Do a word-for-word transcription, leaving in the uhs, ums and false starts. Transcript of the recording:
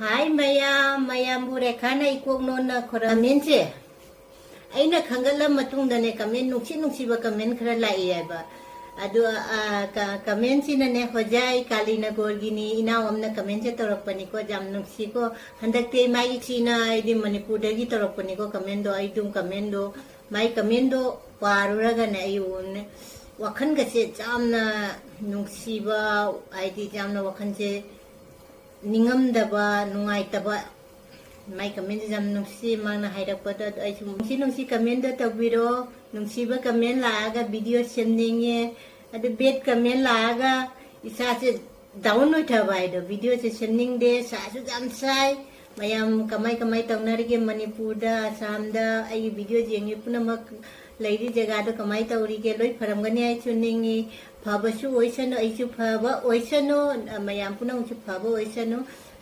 ꯍꯥꯏ ꯃꯌꯥꯝ, ꯃꯌꯥꯝꯕꯨ ꯔꯦꯈꯥꯅ ꯏꯀꯣꯛ ꯅꯣꯟꯅ ꯈꯨꯔꯝꯃꯤꯟꯁꯦ꯫ ꯑꯩꯅ ꯈꯪꯒꯠꯂ ꯃꯇꯨꯡꯗꯅꯦ, ꯀꯃꯦꯟ ꯅꯨꯡꯁꯤ ꯅꯨꯡꯁꯤꯕ ꯀꯃꯦꯟ ꯈꯔ ꯂꯥꯛꯏ ꯍꯥꯏꯕ꯫ ꯑꯗꯨ, ꯑ, ꯀ-, ꯀꯃꯦꯟꯁꯤꯅꯅꯦ, ꯍꯣꯖꯥꯏ ꯀꯥꯂꯤꯅꯒꯣꯔꯒꯤꯅꯤ, ꯏꯅꯥꯎ ꯑꯃꯅ ꯀꯃꯦꯟꯁꯦ ꯇꯧꯔꯛꯄꯅꯤꯀꯣ, ꯌꯥꯝ ꯅꯨꯡꯁꯤꯀꯣ꯫ ꯍꯟꯗꯛꯇꯤ ꯃꯥꯒꯤ ꯆꯤꯅ, ꯍꯥꯏꯗꯤ ꯃꯅꯤꯄꯨꯔꯗꯒꯤ ꯇꯧꯔꯛꯄꯅꯤꯀꯣ ꯀꯃꯦꯟꯗꯣ, ꯑꯩ ꯑꯗꯨꯝ ꯀꯃꯦꯟꯗꯣ, ꯃꯥꯏ ꯀꯃꯦꯟꯗꯣ ꯄꯥꯔꯨꯔꯒꯅꯦ, ꯑꯩ ꯎꯅꯦ, ꯋꯥꯈꯜꯒꯁꯦ ꯌꯥꯝꯅ ꯅꯨꯡꯁꯤꯕ, ꯍꯥꯏꯗꯤ ꯌꯥꯝꯅ ꯋꯥꯈꯜꯁꯦ ꯅꯤꯡꯉꯝꯗꯕ, ꯅꯨꯡꯉꯥꯏꯇꯕ꯫ ꯃꯥꯏ ꯀꯃꯦꯟꯁꯦ ꯌꯥꯝ ꯅꯨꯡꯁꯤ, ꯃꯥꯅ ꯍꯥꯏꯔꯛꯄꯗꯣ꯫ ꯑꯗꯣ ꯑꯩꯁꯨ ꯅꯨꯡꯁꯤ ꯅꯨꯡꯁꯤ ꯀꯃꯦꯟꯗꯣ ꯇꯧꯕꯤꯔꯣ꯫ ꯅꯨꯡꯁꯤꯕ ꯀꯃꯦꯟ ꯂꯥꯛꯑꯒ ꯚꯤꯗꯤꯑꯣ ꯁꯦꯝꯅꯤꯡꯉꯦ, ꯑꯗꯨ ꯕꯦꯠ ꯀꯃꯦꯟ ꯂꯥꯛꯑꯒ ꯏꯁꯥꯁꯦ ꯗꯥꯎꯟ ꯑꯣꯏꯊꯕ ꯍꯥꯏꯗꯣ꯫ ꯚꯤꯗꯤꯑꯣꯁꯦ ꯁꯦꯝꯅꯤꯡꯗꯦ, ꯁꯥꯁꯨ ꯌꯥꯝ ꯁꯥꯏ꯫ ꯃꯌꯥꯝ ꯀꯃꯥꯏ ꯀꯃꯥꯏ ꯇꯧꯅꯔꯤꯒꯦ ꯃꯅꯤꯄꯨꯔꯗ, ꯑꯁꯥꯝꯗ? ꯑꯩꯒꯤ ꯚꯤꯗꯤꯑꯣ ꯌꯦꯡꯉꯤ ꯄꯨꯝꯅꯃꯛ ꯂꯩꯔꯤ ꯖꯒꯥꯗꯣ ꯀꯃꯥꯏ ꯇꯧꯔꯤꯒꯦ? ꯂꯣꯏ ꯐꯔꯝꯒꯅꯤ ꯍꯥꯏꯁꯨ ꯅꯤꯡꯉꯤ꯫ ꯐꯕꯁꯨ ꯑꯣꯏꯁꯅꯨ, ꯑꯩꯁꯨ ꯐꯕ ꯑꯣꯏꯁꯅꯨ, ꯃꯌꯥꯝ ꯄꯨꯝꯅꯃꯛꯁꯨ ꯐꯕ ꯑꯣꯏꯁꯅꯨ꯫